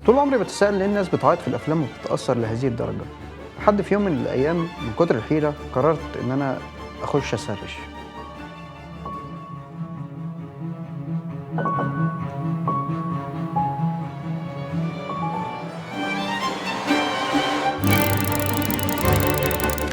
طول عمري بتساءل ليه الناس بتعيط في الافلام وبتتاثر لهذه الدرجة. لحد في يوم من الايام من كتر الحيرة قررت ان انا اخش اسرش.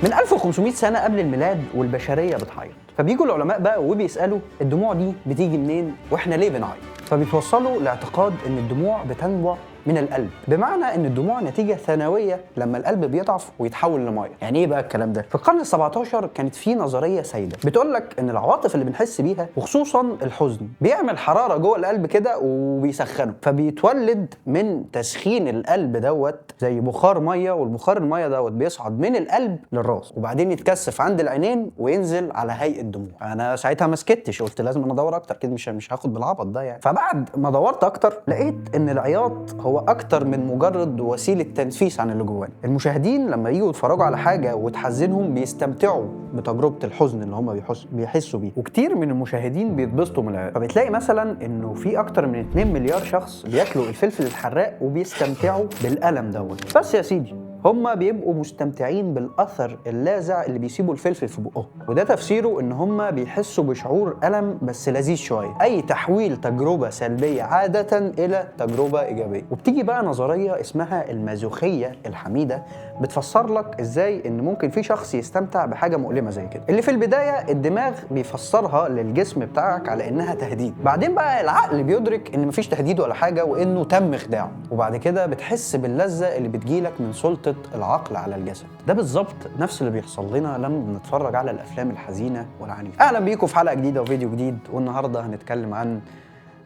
من 1500 سنة قبل الميلاد والبشريه بتعيط، فبيجوا العلماء بقى وبيسالوا الدموع دي بتيجي منين واحنا ليه بنعيط؟ فبيتوصلوا لاعتقاد ان الدموع بتنبع من القلب، بمعنى ان الدموع نتيجة ثانوية لما القلب بيضعف ويتحول لمية. يعني ايه بقى الكلام ده؟ في القرن ال17 كانت في نظرية سائدة بتقول لك ان العواطف اللي بنحس بيها وخصوصا الحزن بيعمل حرارة جوه القلب كده وبيسخنه، فبيتولد من تسخين القلب دوت زي بخار مية، والبخار المية دوت بيصعد من القلب للراس وبعدين يتكثف عند العينين وينزل على هيئة دموع. انا ساعتها ما سكتش، قلت لازم انا ادور اكتر كده، مش هاخد بالعبط ده يعني. فبعد ما دورت اكتر لقيت ان العياط هو اكتر من مجرد وسيلة تنفيس عن اللي جوانا. المشاهدين لما يجوا يتفرجوا على حاجة وتحزنهم بيستمتعوا بتجربه الحزن اللي هم بيحسوا بيه، وكتير من المشاهدين بيتبسطوا من العياط. فبتلاقي مثلا انه في اكتر من 2 مليار شخص بياكلوا الفلفل الحراق وبيستمتعوا بالالم دوت. بس يا سيدي هما بيبقوا مستمتعين بالاثر اللاذع اللي بيسيبوا الفلفل في بقهم، وده تفسيره ان هما بيحسوا بشعور الم بس لذيذ شوية، اي تحويل تجربه سلبية عادة الى تجربه ايجابية. وبتيجي بقى نظرية اسمها المازوخيه الحميدة بتفسر لك ازاي ان ممكن في شخص يستمتع بحاجة مؤلمة زي كده، اللي في البداية الدماغ بيفسرها للجسم بتاعك على انها تهديد، بعدين بقى العقل بيدرك ان مفيش تهديد ولا حاجة وانه تم خداعة، وبعد كده بتحس باللذه اللي بتجيلك من سلطة العقل على الجسد. ده بالظبط نفس اللي بيحصل لنا لما بنتفرج على الافلام الحزينة والعنيفه. اهلا بيكم في حلقة جديدة وفيديو جديد، والنهارده هنتكلم عن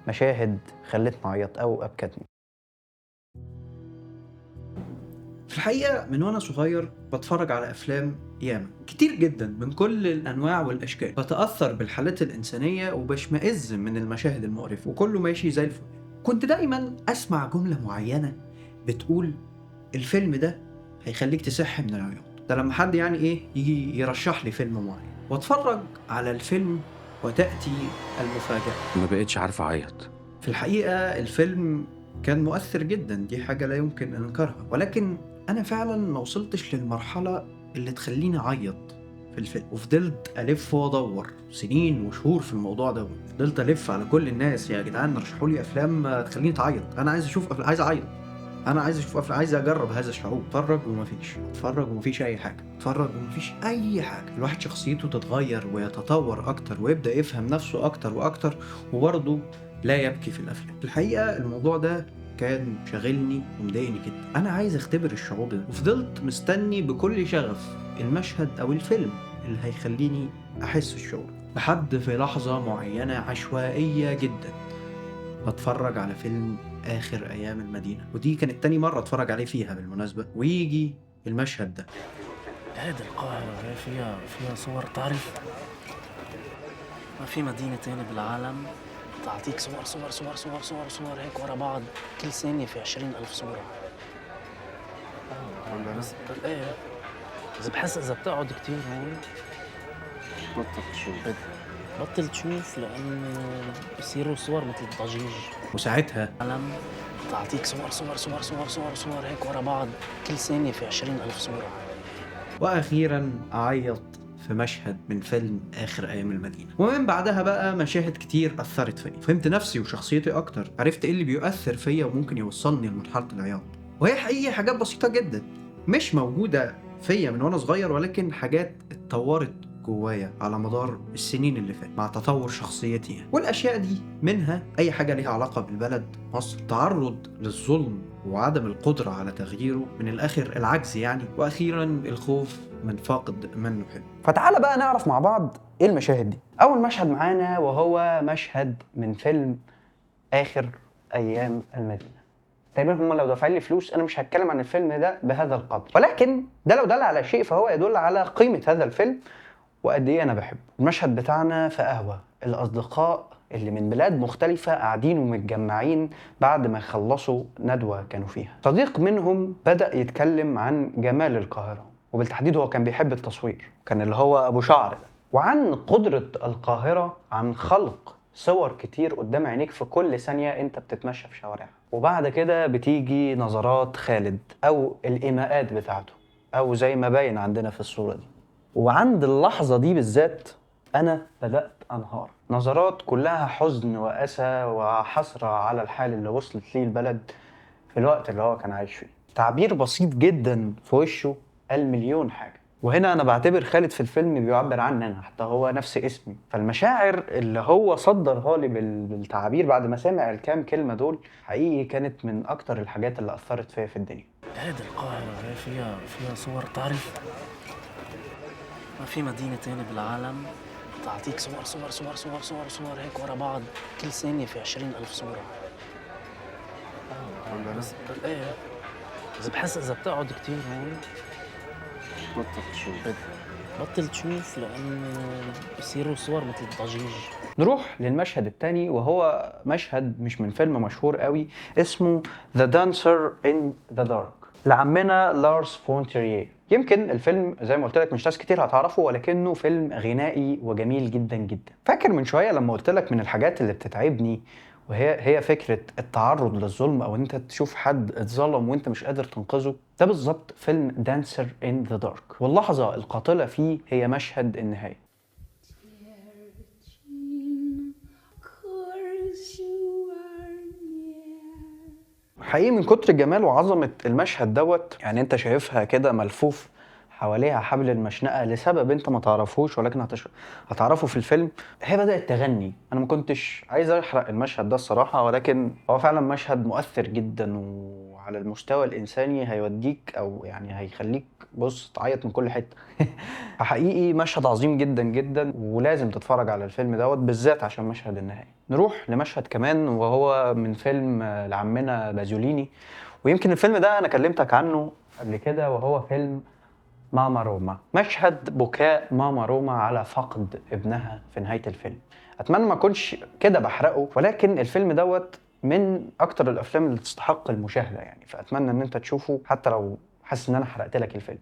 مشاهد خلتني اعيط او ابكتني. في الحقيقة من وانا صغير بتفرج على افلام ياما كتير جدا من كل الانواع والاشكال، بتاثر بالحالات الانسانية وبشمئز من المشاهد المقرفه، وكله ماشي زي الفل. كنت دايما اسمع جملة معينة بتقول الفيلم ده هيخليك تسح من العياط، ده لما حد يعني ايه يجي يرشح لي فيلم معين، واتفرج على الفيلم وتاتي المفاجاة. ما بقتش عارف اعيط. في الحقيقة الفيلم كان مؤثر جدا، دي حاجة لا يمكن انكارها، ولكن انا فعلا ما وصلتش للمرحلة اللي تخليني اعيط في الفيلم، وفضلت الف وادور سنين وشهور في الموضوع ده. فضلت الف على كل الناس، يا جدعان رشحوا لي افلام تخليني تعيط، انا عايز اشوف أفلام، عايز اعيط، انا عايز اشوف افلام، عايز اجرب هذا الشعور. اتفرج ومفيش، اتفرج ومفيش اي حاجة، اتفرج ومفيش اي حاجة. الواحد شخصيته تتغير ويتطور اكتر ويبدا يفهم نفسه اكتر واكتر، وبرضه لا يبكي في الافلام. الحقيقة الموضوع ده كان شاغلني ومضايقني جدا، انا عايز اختبر الشعور ده، وفضلت مستني بكل شغف المشهد او الفيلم اللي هيخليني احس الشعور، لحد في لحظة معينة عشوائية جدا بتفرج على فيلم آخر أيام المدينة، ودي كانت تاني مرة اتفرج عليه فيها بالمناسبة، ويجي المشهد ده. هذه القاهرة فيها صور، تعرف ما في مدينة تانية بالعالم تعطيك صور صور صور صور صور صور هيك ورا بعض، كل ثانية في 20,000 صورة. بس ايه، بس بحس إذا بتقعد كتير هون بطل تشوف، بطل تشوف، لأنه بصيروا صور مثل الضجيج. وساعتها عالم تعطيك صور صور صور صور صور صور هيك ورا بعض، كل ثانية في 20,000 صورة. وأخيراً أعيط في مشهد من فيلم آخر أيام المدينة. ومن بعدها بقى مشاهد كتير أثرت فيا، فهمت نفسي وشخصيتي أكتر، عرفت إيه اللي بيؤثر فيا وممكن يوصلني لمرحلة العياط. وهي حقيقة حاجات بسيطة جدا مش موجودة فيا من وأنا صغير، ولكن حاجات اتطورت جوايا على مدار السنين اللي فاتت مع تطور شخصيتي يعني. والاشياء دي منها اي حاجة ليها علاقة بالبلد مصر، تعرض للظلم وعدم القدرة على تغييره، من الاخر العجز يعني، واخيرا الخوف من فاقد من نحب. فتعال بقى نعرف مع بعض ايه المشاهد دي. اول مشهد معانا وهو مشهد من فيلم اخر ايام المدينة. تقريبا هم لو دفعوا لي فلوس انا مش هتكلم عن الفيلم ده بهذا القدر، ولكن ده لو دل على شيء فهو يدل على قيمة هذا الفيلم وقد ايه انا بحبه. المشهد بتاعنا في قهوة، الاصدقاء اللي من بلاد مختلفة قاعدين ومتجمعين بعد ما خلصوا ندوه كانوا فيها. صديق منهم بدا يتكلم عن جمال القاهرة، وبالتحديد هو كان بيحب التصوير، كان اللي هو ابو شعر ده، وعن قدره القاهرة عن خلق صور كتير قدام عينيك في كل ثانية انت بتتمشى في شوارعها. وبعد كده بتيجي نظرات خالد او الايماءات بتاعته، او زي ما باين عندنا في الصورة دي. وعند اللحظة دي بالذات انا بدات انهار. نظرات كلها حزن واسى وحسره على الحال اللي وصلت ليه البلد في الوقت اللي هو كان عايش فيه. تعبير بسيط جدا في وشه قال مليون حاجة. وهنا انا بعتبر خالد في الفيلم بيعبر عني انا، حتى هو نفس اسمي. فالمشاعر اللي هو صدرها لي بالتعابير بعد ما سمع الكام كلمة دول حقيقي كانت من اكتر الحاجات اللي اثرت فيا في الدنيا. هيدي القاهرة فيها صور تعرف ما في مدينة تانية بالعالم تعطيك صور صور صور صور صور صور هيك ورا بعض، كل ثانية في 20,000 صورة. بس ايه، بس بحس إذا بتقعد كتير هون بطل تشوف، لأنه بصيروا صور مثل الضجيج. نروح للمشهد الثاني، وهو مشهد مش من فيلم مشهور قوي اسمه The Dancer in the Dark لعمنا لارس فون ترييه. يمكن الفيلم زي ما قلت لك مش ناس كتير هتعرفه، ولكنه فيلم غنائي وجميل جدا جدا. فاكر من شوية لما قلت لك من الحاجات اللي بتتعبني وهي فكرة التعرض للظلم، او انت تشوف حد اتظلم وانت مش قادر تنقذه؟ ده بالظبط فيلم Dancer in the Dark، واللحظة القاتلة فيه هي مشهد النهاية. حقيقي من كتر جمال وعظمة المشهد دوت، يعني انت شايفها كده ملفوف حواليها حبل المشنقة لسبب انت ما تعرفوش، ولكن هتعرفه في الفيلم. هي بدأت تغني. انا ما كنتش عايز احرق المشهد ده الصراحة، ولكن هو فعلا مشهد مؤثر جدا، وعلى المستوى الانساني هيوديك او يعني هيخليك بص تعيط من كل حتة. حقيقي مشهد عظيم جدا جدا، ولازم تتفرج على الفيلم دوت بالذات عشان مشهد النهاية. نروح لمشهد كمان، وهو من فيلم لعمنا بازوليني، ويمكن الفيلم ده انا كلمتك عنه قبل كده، وهو فيلم ماما روما. مشهد بكاء ماما روما على فقد ابنها في نهاية الفيلم. أتمنى ما أكونش كده بحرقه، ولكن الفيلم دوت من أكتر الأفلام اللي تستحق المشاهدة يعني، فأتمنى إن أنت تشوفه حتى لو حاسس إن أنا حرقت لك الفيلم.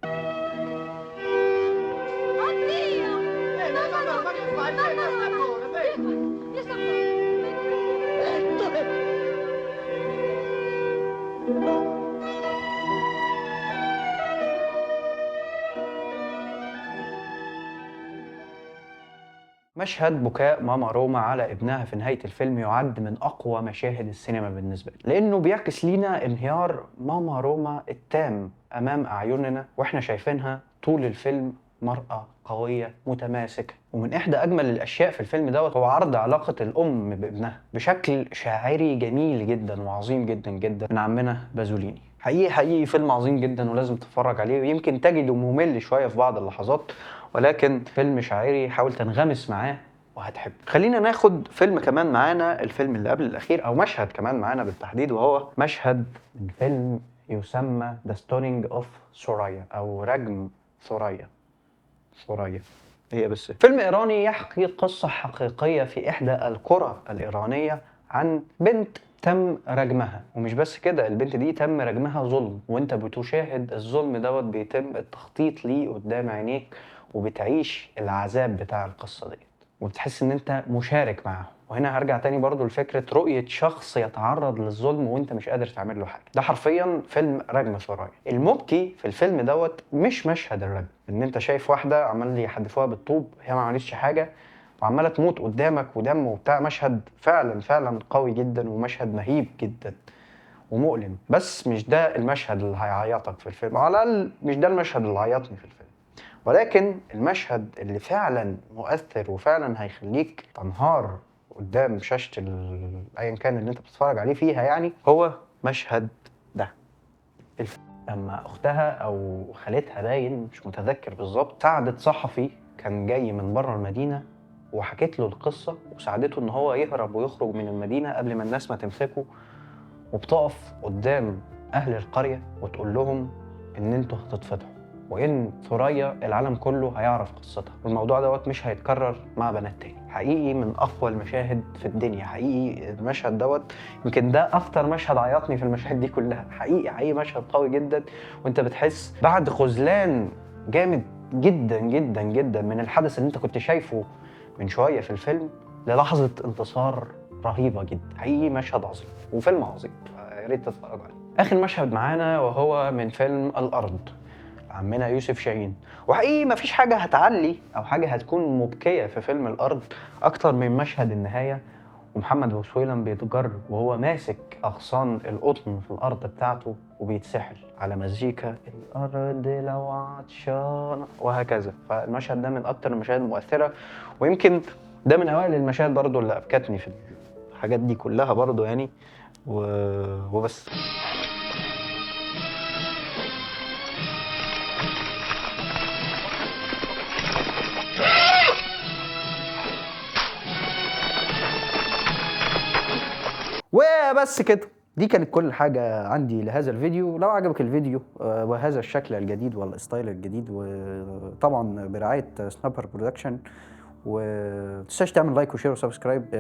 مشهد بكاء ماما روما على ابنها في نهاية الفيلم يعد من أقوى مشاهد السينما بالنسبة لي، لأنه بيعكس لينا انهيار ماما روما التام أمام أعيننا، وإحنا شايفينها طول الفيلم مرأة قوية متماسكة. ومن إحدى أجمل الأشياء في الفيلم دوت هو عرض علاقة الأم بابنها بشكل شاعري جميل جدا وعظيم جدا جدا من عمنا بازوليني. حقيقي حقيقي فيلم عظيم جدا ولازم تتفرج عليه، ويمكن تجده ممل شوية في بعض اللحظات، ولكن فيلم شاعري حاول تنغمس معاه وهتحبه. خلينا ناخد فيلم كمان معانا، الفيلم اللي قبل الأخير أو مشهد كمان معانا بالتحديد، وهو مشهد من فيلم يسمى The Stoning of Soraya أو رجم ثريا. ثريا هي بس فيلم إيراني يحكي قصة حقيقية في إحدى القرى الإيرانية عن بنت تم رجمها، ومش بس كده، البنت دي تم رجمها ظلم، وانت بتشاهد الظلم دوت بيتم التخطيط ليه قدام عينيك، وبتعيش العذاب بتاع القصة ديت، وبتحس ان انت مشارك معاهم. وهنا هرجع تاني برضو لفكرة رؤية شخص يتعرض للظلم وانت مش قادر تعمل له حاجة. ده حرفيا فيلم رجم ثريا. المبكي في الفيلم دوت مش مشهد الرجم، ان انت شايف واحدة عمال يحدفوها بالطوب، هي ما عملتش حاجة وعمالة تموت قدامك ودم وبتاع. مشهد فعلا فعلا قوي جدا، ومشهد مهيب جدا ومؤلم، بس مش ده المشهد اللي هيعيطك في الفيلم، على الأقل مش ده المشهد اللي عيطني في الفيلم. ولكن المشهد اللي فعلا مؤثر وفعلا هيخليك تنهار قدام شاشة ايا كان اللي انت بتتفرج عليه فيها يعني، هو مشهد ده. لما اختها او خالتها باين مش متذكر بالظبط، ساعدت صحفي كان جاي من بره المدينة وحكت له القصة وساعدته ان هو يهرب ويخرج من المدينة قبل ما الناس ما تمسكه، وبتقف قدام اهل القرية وتقول لهم ان انتوا هتتفضحوا، وان ثريا العالم كله هيعرف قصتها، والموضوع دوت مش هيتكرر مع بنات تاني. حقيقي من اقوى المشاهد في الدنيا، حقيقي المشهد دوت يمكن ده اكتر مشهد عيطني في المشاهد دي كلها. حقيقي حقيقي مشهد قوي جدا، وانت بتحس بعد خذلان جامد جدا جدا جدا من الحدث اللي انت كنت شايفه من شوية في الفيلم للحظة انتصار رهيبة جدا. حقيقي مشهد عظيم وفيلم عظيم، فيا ريت تتفرجوا عليه. اخر مشهد معانا وهو من فيلم الارض، عمنا يوسف شاهين. وحقيقي مفيش حاجة هتعلي او حاجة هتكون مبكيه في فيلم الارض اكتر من مشهد النهاية، ومحمد ابو سويلم بيتجر وهو ماسك اغصان القطن في الارض بتاعته وبيتسحل على مزيكا الارض لو عطشانة وهكذا. فالمشهد ده من اكتر المشاهد المؤثرة، ويمكن ده من اوائل المشاهد برضو اللي ابكتني في الحاجات دي كلها برضو يعني. وبس. وبس كده، دي كانت كل حاجة عندي لهذا الفيديو. لو عجبك الفيديو وهذا الشكل الجديد وال style الجديد، وطبعا برعاية سنابر production، ومتنساش تعمل like و share و subscribe.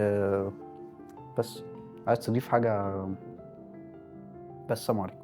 بس عايز تضيف حاجة؟ بس سلام عليكم.